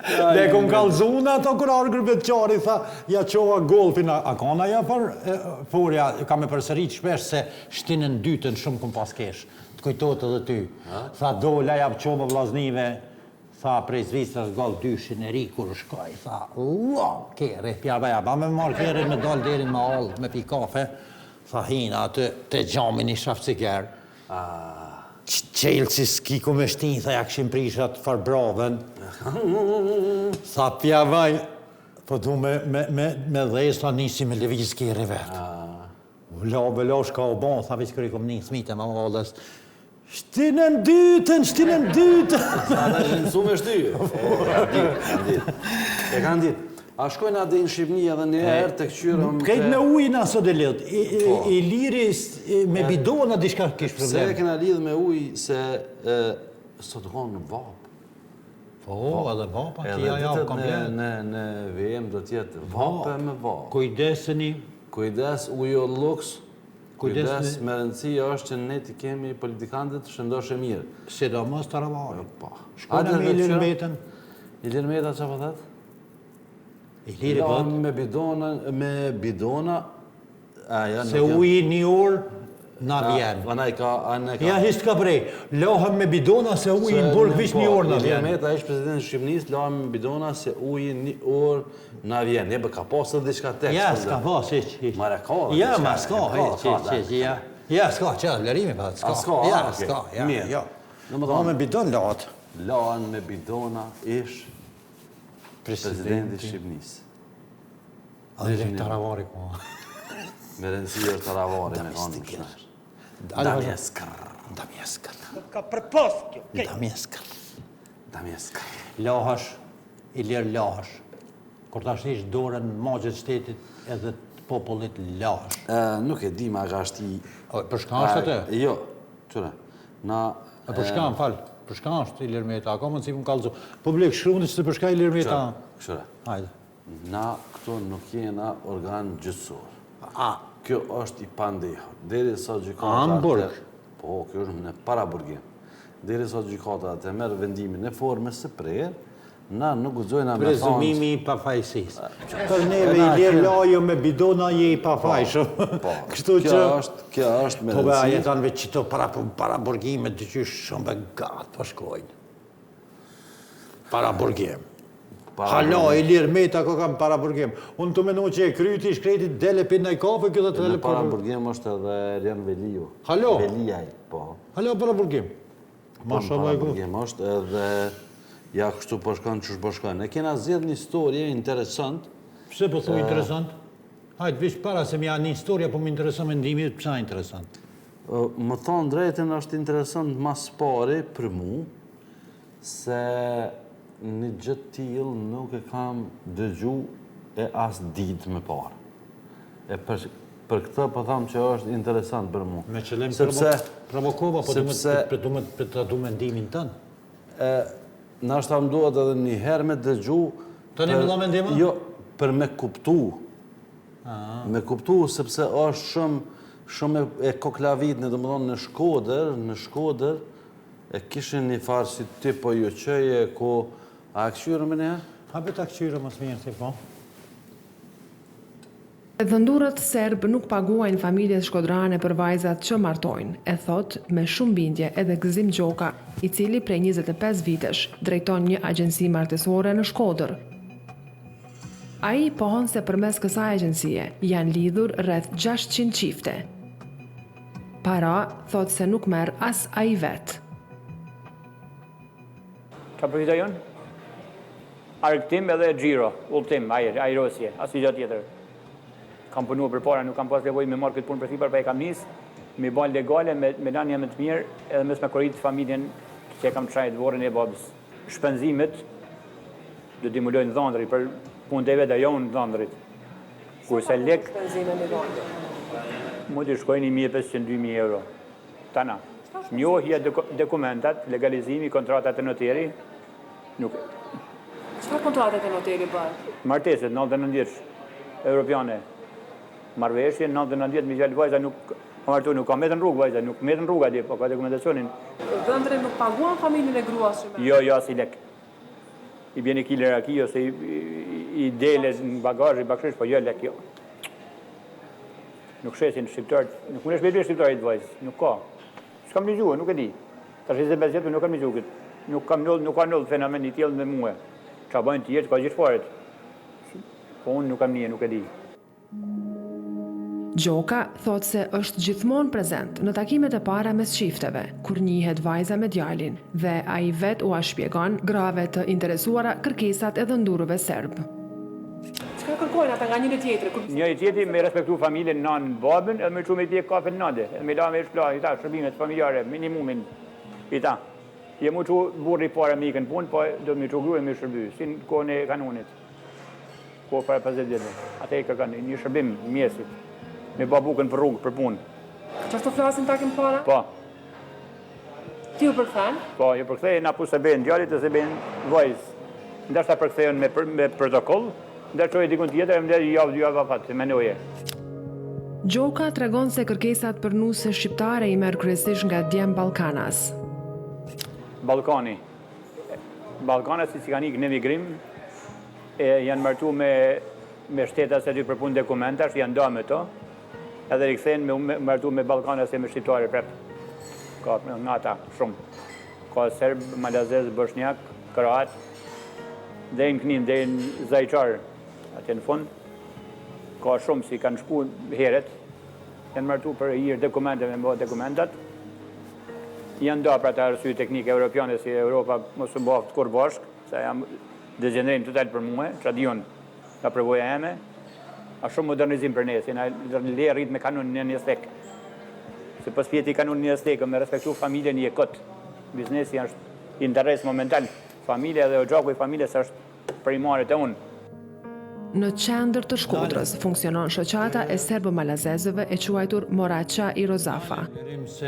Dhe e kom kallzu unë ato kur ardh gurbetqari, tha, ja çova golfin, a kona ja për, forja, kam e përsërit shpesh se shtinën dytën shumë kom pas kesh, të kujtohet edhe ty. Tha, dola ja çova vllaznive, tha, prej Zvicrës golf dyshin e ri kur shkoj, tha, lo, kerri, pja ja ba me marrë kerrin me dalë deri në mahallë, me pi kafe, tha, hina aty te xhami një shafciger, Çelësi s'ki ku me shti, tha ja kishin prish atë farë bravën. Tha pja vaj, po du me, me, me, me dhez, tha nisi me lëviz kerri vetë. La, be la, shka u bon, tha veç kur i kom ni fmijt e mahallës. Shtinën dytën, shtinën dytën. Sa ata ishin mësu me shty. E kanë ditë, kanë ditë. E kanë ditë. A shkojnë a deri në Shqipni edhe një herë të këqyrëm... Krejt me ujë na sot e lidh. Po. Iliri me bidona diçka kish problem. Se e kena lidh me ujë se sot konë në vapë. Po, edhe vapa, ti ja javë komplet. Në, në VM do t'jetë vapë me vapë. Kujdeseni. Kujdes, ujo luks. Kujdes, me rëndësi është që ne t'i kemi politikantët shëndosh e mirë. Sidomos Taravari. Po. Shkojnë me Ilir Metën. Ilir Meta ça po thotë? Iliri po me bidona, me bidona, a ja Se uji një orë na vjen. Anaj ka, anaj ka. Ja hiç t'ka prej. Lahem me bidona se uji në burg veç një orë na vjen. Ilir Meta ish presidenti i Shqipërisë, lahem me bidona se uji një orë na vjen. Je ka pas edhe diçka tekst. Ja, s'ka pas hiç, hiç. Mara ka. Ja, ma s'ka hiç, hiç, hiç, ja. Ja, s'ka, çfarë Blerimi pa, s'ka. S'ka, ja, s'ka, ja, jo. Domethënë me bidon lahet. Lahen me bidona ish presidenti i Shqipërisë. A dhe Taravari po. Me rëndësi është Taravari me kanë më shnash. Damjeskër. Damjeskër. Ka përpos kjo. Damjeskër. Damjeskër. Lahash, Ilir lahash. Kur ta shtish dorën në magje të shtetit edhe të popullit lahash. Nuk e di ma ka shti... Për shka është atë? Jo, qëre. Na... E për shka, më fal, për shka është Ilir Meta, a ka mundësi me kallzu. Publik, shkruani se për shka Ilir Meta... Qëre, Hajde. Na këtu nuk jena organ gjyqësor. A. Kjo është i pandehur. Derisa gjykata... A, në burg? Po, kjo është në paraburgim. Derisa gjykata të merr vendimin e formës së prerë, na nuk guxojna me thonë... Prezumimi i pafajësisë. Për neve Ilir laju me bidona je i pafajshëm. Po, Kështu që... Kjo është, kjo është me Po be, rëndësi. a jeton veç qito para, paraburgime, të qysh shumë be gatë po shkojnë. Paraburgim. Hala, Ilir Meta ko kam paraburgim. Unë të menu që e kryti, shkreti, dele pin naj kafe, kjo dhe të Në dele paraburgim është edhe Erion Veliu. Halo. Veliaj, po. Halo, paraburgim. Po, në Mashallah, e ku. paraburgim është edhe ja kështu po shkon qysh po shkon. Ne kena zgjedh një story interesant. Pse po thu interesant? Hajde, veç para se m'ja një historia, po më intereson mendimi, pse interesant? Më thonë drejtën është interesant mas pari për mu, se një gjë të tillë nuk e kam dëgju e as ditë me parë. E për, për këtë po tham që është interesant për mu. Me qëllim sepse, provokova, po du me sepse, për du me për të du mendimin tënd. E, nashta më duhet edhe një herë me dëgju... Tani për- me dha mendim, a? Jo, për me kuptu. Me kuptu, sepse është shumë shumë e, e koklavitne, domethënë në Shkodër, në Shkodër, e kishin një farë si ti po ju qëje, ku... A e këqyrë me njëherë? Hape ta këqyrë mos mirë si po. Dhëndurët serbë nuk paguajnë familjet shkodrane për vajzat që martojnë, e thotë me shumë bindje edhe Gëzim Gjoka, i cili prej 25 vitesh drejton një agjenci martesore në Shkodër. Ai pohon se përmes kësaj agjencie janë lidhur rreth 600 çifte. Para thotë se nuk merr as ai vetë. Qa përfitoj unë? Argëtim edhe xhiro, udhëtim, ajër, ajrosje, asnjë gjë tjetër. Kam punu përpara, nuk kam pas nevojë me marrë këtë punë për sipër, pa e kam nis. Me i ba legale, me, me lanë një emën të mirë, edhe mos me korit familjen që e kam të shajt vorrin e babës. Shpenzimet do t'i mbulojnë dhëndri për punët e veta, jo unë dhëndrit. Kurse lek Shpenzime me dhëndri. Mund të shkojnë 1500-2000 euro. Tana. Njohja dokumentat, legalizimi, kontratat e noteri, nuk... Çfarë kontratat e noteri bëhet? Marteset, 99 vjeç, europiane. Marrëveshje, 99 vjet, me gjalë vajza nuk ka martu, nuk ka metë në rrugë vajza, nuk metë në rrugë atje, po ka dokumentacionin. Dhëndri nuk paguan familjen e gruas që merr? Jo, jo, asnjë lek. I bjen një kile raki ose i, i, i dele në bagazh, i bakshish, po jo lek, jo. Nuk shesin shqiptarët, nuk mundesh me ble shqiptarit vajzë, nuk ka. S'kam dëgju, nuk e di. Tash 25 vjet nuk kam dëgju këtë. Nuk kam ndodh, nuk ka ndodh fenomen i tillë me mua. Ça bëjnë të tjerët, ka gjithë paret. Po unë nuk kam nije, nuk e di. Gjoka thotë se është gjithmonë prezent në takimet e para mes çifteve, kur njihet vajza me djalin, dhe ai vetë ua shpjegon grave të interesuara kërkesat e dhëndurëve serbë. Çka kërkojnë ata nga njëri tjetri kur. Njëri tjetri me respektu familjen nanë babën edhe me çu me pjek kafe n'nate edhe me la me shpla i ta shërbimet familjare minimumin i ta je mu çu burri pare me ikën n'punë po do me çu gruën me shërby si në kohën e kanunit kohë para 50 vjetëve ata i kërkon një shërbim mjesit me ba bukën për rrugë për punë Qashtu flasin takim para? Po Ti u përkthen? Po, ju përkthej na po s'e bën djalit ose bën vajzës. Ndoshta përkthejën me me protokoll, ndërsa dikun tjetër e mbledh javë dy javë afat, menoje. Gjoka tregon se kërkesat për nuse shqiptare i merr kryesisht nga djem ballkanas. Ballkani. Ballkanasit që kanë ikë në emigrim e janë martu me me shtetas aty për punë dokumentash, janë da me to. Edhe rikthehen me u martu me ballkanas e me shqiptare prap. Ka nga ata shumë. Ka serb, malazez, boshnjak, kroat, deri në Knin, deri në Zajçar, atje në fund. Ka shumë si kanë shku heret, janë martu për hir dokumenteve, me bo dokumentat. Janë da për ata arsye teknike europiane si Europa mos u baftë kurrë bashkë, se jam degjenerim total për mue, ça di unë. Nga përvoja eme, a shumë modernizim për ne, si na le rrit me kanun në një stek. Se po s'pjeti kanun në një stek, me respektu familjen je kot. Biznesi është interes momental. Familja dhe oxhaku i familjes është primare te unë. Në qendër të Shkodrës funksionon shoqata e serbo-malazezëve e quajtur Moraça i Rozafa.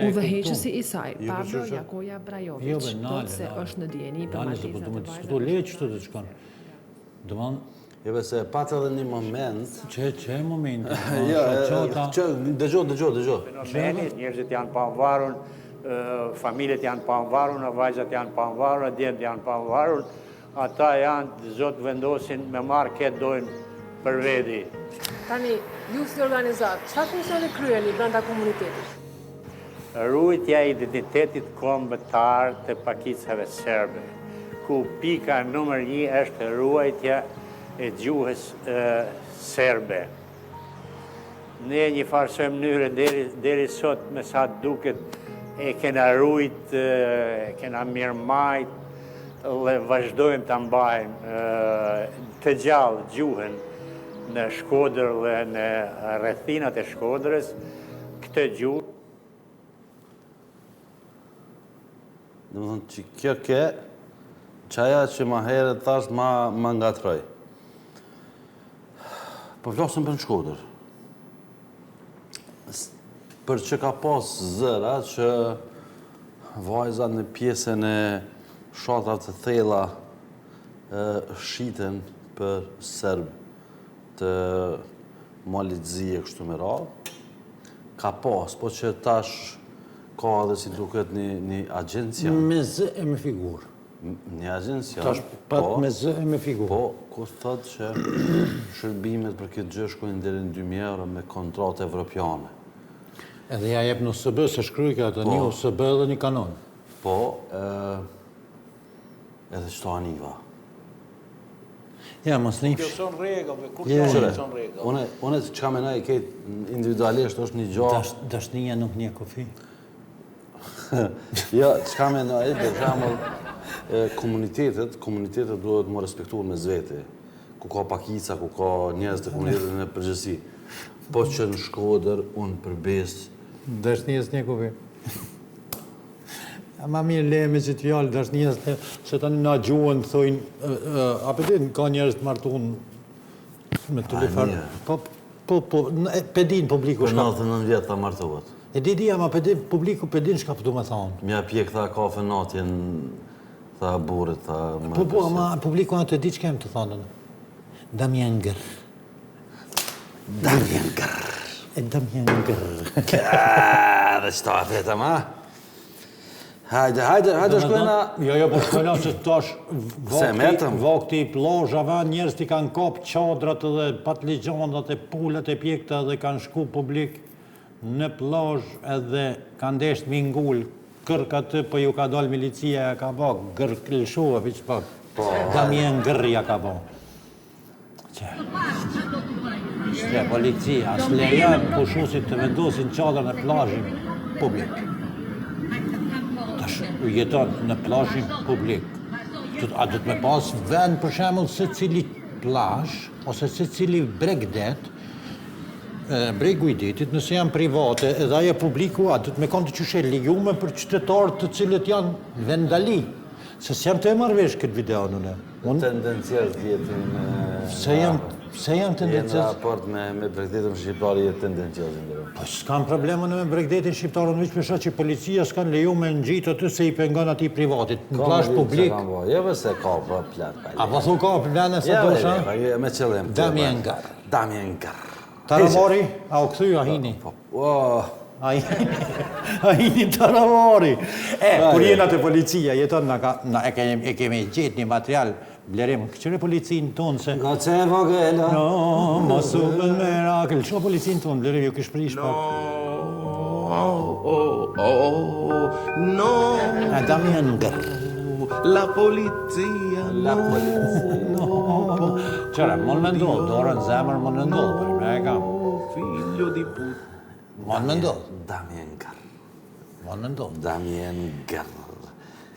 Udhëheqësi i saj, Pavlo Jakoja Brajoviç, thotë se është në dijeni për martesat e vajzave të Domethënë Jo be se pat edhe një moment. Që që momenti? Jo, që dëgjo, dëgjo, dëgjo. Fenomeni, njerëzit janë pavarur, familjet janë pavarur, vajzat janë pavarur, djemtë janë pavarur, ata janë të zotë vendosin me marrë kë dojnë për vedi. Tani, ju si organizatë, çfarë funksioni kryeni brenda komunitetit? Ruajtja e identitetit kombëtar të pakicave serbe, ku pika numër një është ruajtja e gjuhës serbe. Ne një farësoj mënyre deri sot me sa duket e kena rujt, e kena mirëmajt dhe vazhdojmë ta mbajmë të gjallë gjuhën në Shkodër dhe në rrethinat e Shkodrës, këtë gjuhë. Domethënë që kjo ke, qaja që ma herët thash ma, ma ngatroj. Po flasim për në Shkodër. Për që ka pas zëra që vajza në pjesën e fshatrave të thella shiten për serbë të Malit Zi e kështu me radhë, ka pas, po që tash ka edhe si duket një, një agjencia. Me zë e me figurë. Një agjencia. Tash pat po, me zë e me figurë. Po, ku thot që shërbimet për këtë gjë shkojnë deri në 2000 euro me kontratë evropiane. Edhe ja jep në USB, se shkrujke atë, po, një USB dhe një kanon. Po, edhe qëto aniva. Ja, mos një. Kjo s'o n'rregull, be, kur kjo s'o n'rregull. Unë, unë çka menoj këtë individualisht është një gjo... Dash, dashnia nuk njeh kufi. jo, çka menoj, për shembull, komunitetet, komunitetet duhet me respektu mes veti. Ku ka pakica, ku ka njerëz të komunitetit në përgjithësi. Po që në Shkodër, unë për besë, Dashnia s'njeh kufi. Ma mirë le me qitë fjalë, dashnia s'njeh, se tani na gjuhën thojnë, a pe din, ka njerëz të martun me të lifar. Po, po, po, pe din publiku shka. Për 99 vjetë tha martohet. E di di, ama pe din, publiku pe din shka po du me thonë. Mja pjek tha kafe natjen, tha burrit, tha... Po, po, ama publiku atë e di çka jem tu thonë. Damien Gërr. Damien Gërr. E Damien Gërr. Dhe që ta e vetëm, a? Hajde, hajde, hajde shkojna... Jo, jo, po shkojna se tash vakti, vakti i plazhave, njerëzit i kanë kap çadrat edhe patligjonat e pulat e pjekta dhe kanë shku publik në plazh edhe kanë desht mi ngul kërk aty, po ju ka dalë milicia ja ka ba, gërr lëshua, veç pak. Po. Damien Gërr ja ka ba. Që? Se policia s'lejon pushuesit të vendosin çadër në plazhin publik. Tash jeton në plazhin publik. A do të me pas vend për shembull secili plazh ose secili bregdet bregu i detit, nëse janë private edhe ajo publiku, a do të me konë të qysh e lejume për qytetarët të cilët janë vendali. Se s'jam tu e marrë vesh këtë video unë. Unë tendencioz jeti me Pse jam pse jam tendencioz? Je në raport me me bregdetin shqiptar je tendencioz i nderuar. Po s'kam problem unë me bregdetin shqiptar, unë veç po shoh që policia s'kan leju me ngjit aty se i pengon atij privatit. Në plazh publik. Jo veç se ka po plan. A po thu ka plan sa jo, dosha? Jo, jo, me qëllim. Damien Gërr. Damien Gërr. Taravari, a u kthy a hini? Po, po. A hini, a hini Taravari. E, kur jena te policia, jeton, na, ka, na e kemi, e kemi gjetë një material, blerim, këqyre policinë tonë se... Nga që e vogël, No, mos u bën merak, lësho policinë tonë, blerim, ju kish prish pak. No, oh, oh, no. A Damien Gërr. La polizia, la polizia. No. Qëre, mund me ndodhë, dorën zemër mund me ndodhë, për me e kam. Figlio di put. Mund me ndodhë. Damien Gërr. Mund me ndodhë. Damien Gërr.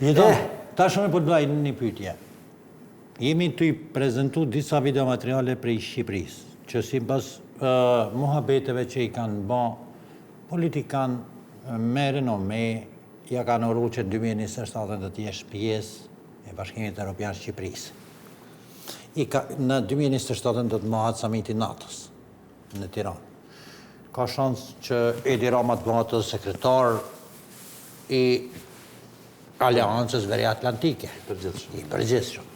Jeton, eh. tash unë po të bëj një pyetje. Jemi tu i prezentu disa videomateriale prej Shqipërisë, që sipas uh, muhabeteve që i kanë ba politikan me renome, ja kanë uru që 2027 do të jesh pjesë e Bashkimit Europian Shqipërisë. I ka, në 2027 do të mbahet samiti i NATO-s në Tiranë. Ka shans që Edi Rama të bëhet edhe sekretar i Aleancës Veriatlantike. I përgjithshëm. I përgjithshëm.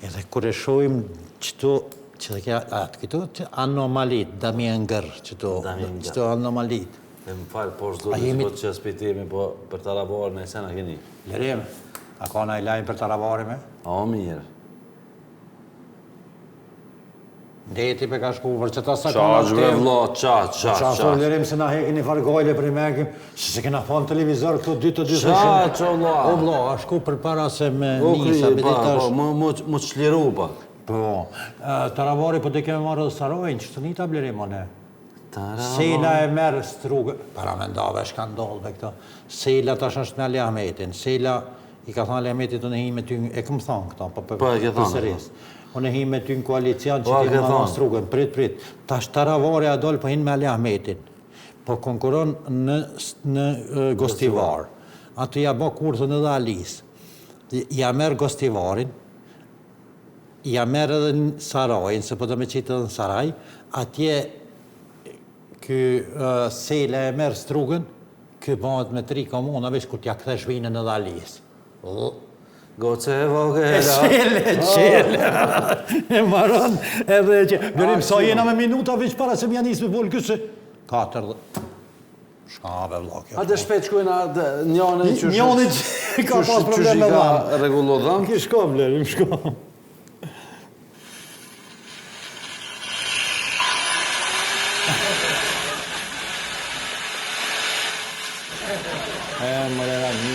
Edhe kur e shohim qëto, që dhe kja, atë këto të anomalit, Damien Gërr, qëto, qëto anomalit. E më falë, po është zotë që po të qesë për temi, po për Taravarin e sena keni. Blerim, a ka naj lajm për Taravarin me? A, mirë. Deti pe ka shku, për që ta sa ka në temë. vlla, qa, qa, qa. Qa, Blerim se na hekin një farë gajle për i mekim, se se kena pa në televizor këto dy të dy Qa, qa, vlla. O vlla, a shku për para se me nisa, me pa, po, më, më, më çliru, pa. Po, Taravari po të keme marrë edhe Sarajin, që të nita Blerim, one. Sela e merr Strugën, paramendove çka ndodh me këto. Sela tash është me Ali Ahmetin. Sela i ka thënë Ali Ahmetit unë hi me ty, e kam thënë këto, po po po e ke thënë. Unë hi me ty në koalicion që po, ti më dhon Strugën. Prit, prit. Tash Taravari a dol po hin me Ali Ahmetin. Po konkuron në në Gostivar. Aty ja bë kurthën edhe Alisë. Ja merr Gostivarin, Ja merr edhe në Sarajin, se po do me qitë edhe në Saraj, atje ky Sela e merr Strugën, ky bëhet me tri komuna, veç kur t'ja kthesh shpinën edhe Alisë. Goce e vogël. E qele, e qele. E maron edhe e qele. Blerim, sa jena me minuta veç para se m'ja nis me folë ky se... Katër dhe... Shka be vlla kjo. Hajde shpejt shkojna njëri që njëri që ka pas problem me dhëmbë. Rregullo dhëmbë. Ki shko Blerim, shko. E, më rera një.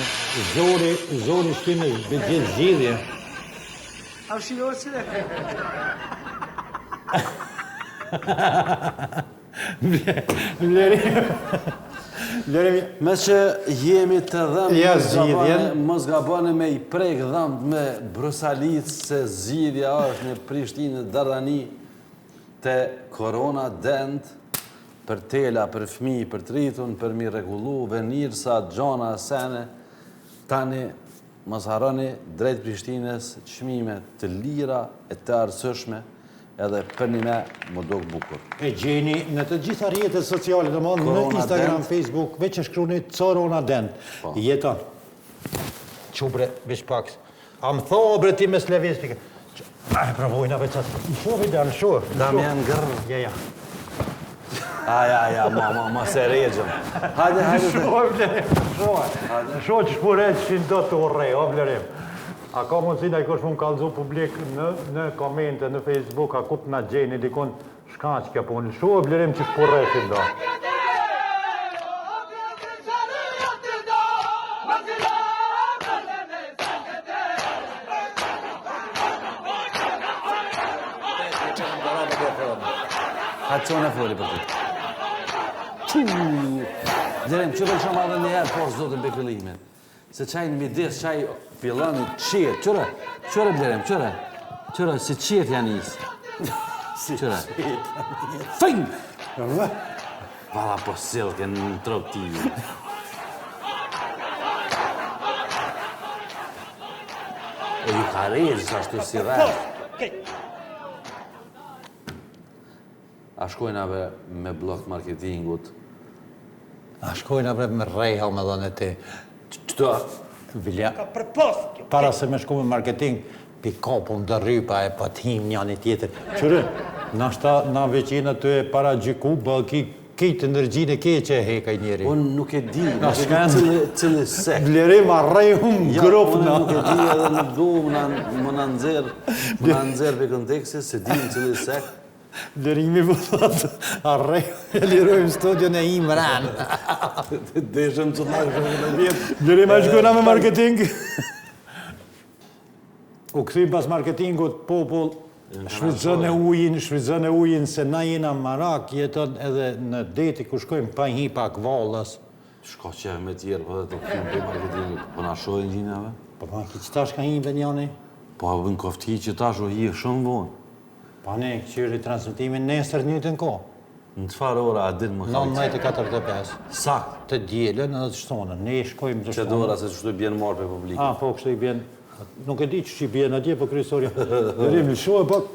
Zori, zori shti me gjithë zgjidhje. A shio që? Blerim. Blerim. Me që jemi te dhëmbët, ja, zgjidhjen. Mos gaboni me i prek dhëmbët me brusalicë se zgjidhja është në Prishtinë Dardani te Corona Dent. Për tela, për fmi, për të rritun, për mi rregullu, venirsa, gjana, sene. Tani, mos harroni, drejt Prishtinës, çmime të lira e të arsyeshme, edhe përnime m'u dok bukur. E gjeni në të gjitha rrjetet sociale, domethënë në Instagram, Facebook, veç e shkruani Corona Dent. Po. Jeton. Çu bre, veç pak. A më tho, bre, ti me s'lëviz, pika. A e provojna veç atë. Në shoh video, në shoh. Damian Gërr. Ja, ja. Aj, aj, aj, ma, ma, ma se regjëm. Hajde, hajde. Në shoh, Blerim, në shoh. Në shoh që shpu regjë do të urrej, o Blerim. A ka mundësi najkush me m'kallzu publik në, në komente, në Facebook, a ku të na gjeni dikun, shka që kjo punë. Në shoh, Blerim, që shpu regjë do. Ha që në foli për ty. Qu! Blerim, që për shumë edhe njëherë, por zotën për fillimin. Se qaj në midis, qaj fillon i qetë, qyre, qyre Blerim, qyre, qyre, si qetë janë nisë. Si qyre. qetë janë nisë. Valla po sillke në trup ti. E ju ka rejë ashtu si rejë. A shkojna be me blok marketingut? A shkojna bre me rreha me dhënë ti? Qëto? Vilja... Para se me shku me marketing, pi kapum do rrypa e po t'him njani tjetër. Qyre, nashta na veç jena tu e paragjyku, bëki krejt energjinë e keqe e hek ai njeri. Unë nuk e di, nuk e di cili, cili sekt. Blerim a rrehum ja, grup unë nuk e di edhe nuk du më na, më na nxjerr, më na nxjerr prej kontekstit, s'e di në cili sekt. Blerimi po thotë, a rrehum e lirojmë studion e Imran. Deshëm që të shumë në vjetë. Blerim a shkojna me marketing. U kthym pas marketingut, popull, shfrytëzone ujin, shfrytëzone ujin, se na jena marak, jeton edhe në deti ku shkojmë pa hi pak vallës. Shko që me tjerë, po dhe të kthym për marketingut, po na shohin gjinave? Po ma ki që tash ka hi Benjani? Po a vën kofti që tash u hi shumë vonë. Pa ne këqyri transmetimin nesër në njëjtën kohë. Në çfarë ora a din më kallë? 19:45. Sakt. Të dielën edhe të shtunën. Ne shkojmë të shtunën. Çdo ora se kështu i bjen marrë për publikun. Ah, po kështu i bjen. Nuk e di qysh i bjen atje, po kryesorja. Blerim lëshoje pak.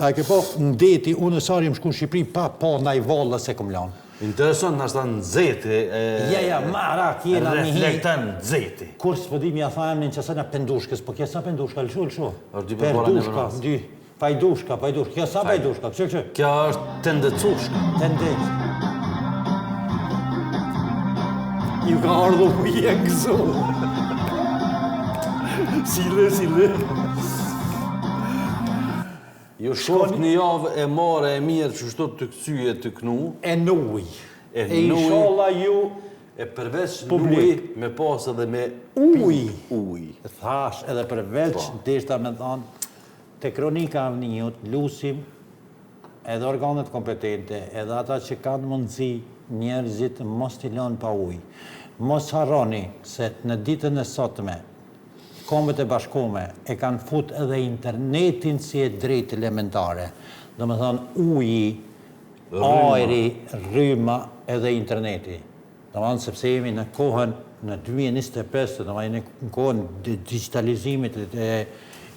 A e ke pa në deti, unë e sa jem shku në Shqipëri pa pa naj vallë se kom lanë. Interesant, nashta nxehti e... Ja, ja, marak jena mi hi. Reflekton nxehti. Kur s'po di m'ja tha emnin qasajna pendushkës, po kjo sa pendushka, lësho, lësho. Është dy përpara në Perdushka, dy. Pajdushka, pajdushka, kjo sa pajdushka, kë, kë? Kjo është tendecushka. Tendec. Ju ka ardhur ku je gëzu. Sile, sile. Ju shkoftë një javë e mare e mirë qështu të kcy e të knu. E nuj. E E inshallah ju E përveç Publik. nuj me pas edhe me Uj. Uj. Thash edhe përveç, Po. deshta me thonë, te kronika e Avniut, lusim edhe organet kompetente, edhe ata që kanë mundësi njerëzit mos t'i lënë pa ujë. Mos harroni se në ditën e sotme Kombet e Bashkume e kanë fut edhe internetin si e drejtë elementare. Domethënë uji, ajri, rryma edhe interneti. Domethënë sepse jemi në kohën në 2025, domethënë në kohën e digjitalizimit e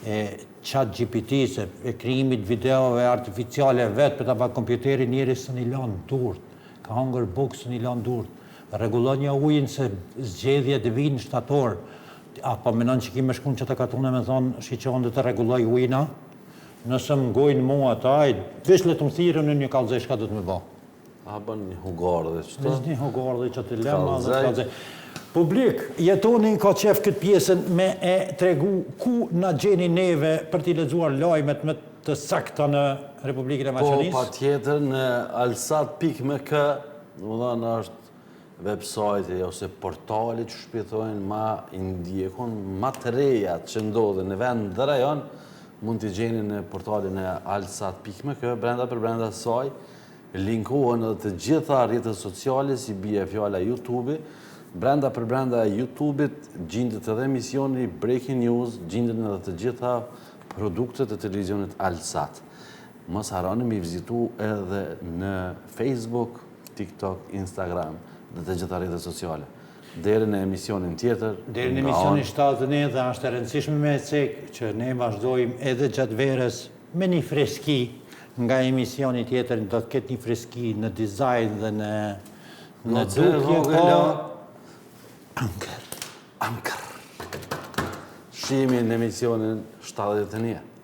e chat GPT-së, e krijimit videove artificiale vetë për ta ba kompjuteri njeri s'un i lan durt, ka hangër bukë s'un i lan durt. Rregullonja ujin se zgjedhjet vijnë në shtator. A po menon që ki me shku në qata katune me thonë shiqo unë do të rregulloj ujin a? Nëse më ngojnë mua ata, aj, veç le të më thirrin unë ju kallzoj çka do të me ba. A bën një hugardhe qëto? Veç një hugardhe që të lëma dhe të kallzoj. Publik, Jetoni ka qef këtë pjesën me e tregu ku na gjeni neve për t'i lexuar lajmet më të sakta në Republikën e Po, Maqedonisë. patjetër në alsat.mk, domethënë është website ose portali që shpi thojnë ma i ndjekun, ma të reja që ndodhin në vend dhe rajon, mund t'i gjeni në portalin e alsat.mk, brenda për brenda saj, linkohen edhe të gjitha rrjetet sociale, si bie fjala YouTube-i, brenda për brenda YouTube-it gjindet edhe emisioni Breaking News, gjindet edhe të gjitha produktet e televizionit Alsat. Mos harroni mi vizitu edhe në Facebook. TikTok, Instagram dhe të gjitha rrjetet sociale. Deri në emisionin tjetër. Deri në emisionin 71 dhe është e rëndësishme me e cek që ne vazhdojmë edhe gjatë verës me një freski nga emisioni tjetër do të ketë një freski në dizajn dhe në në dukje po Anker. Anker. Shihemi në emisionin 71.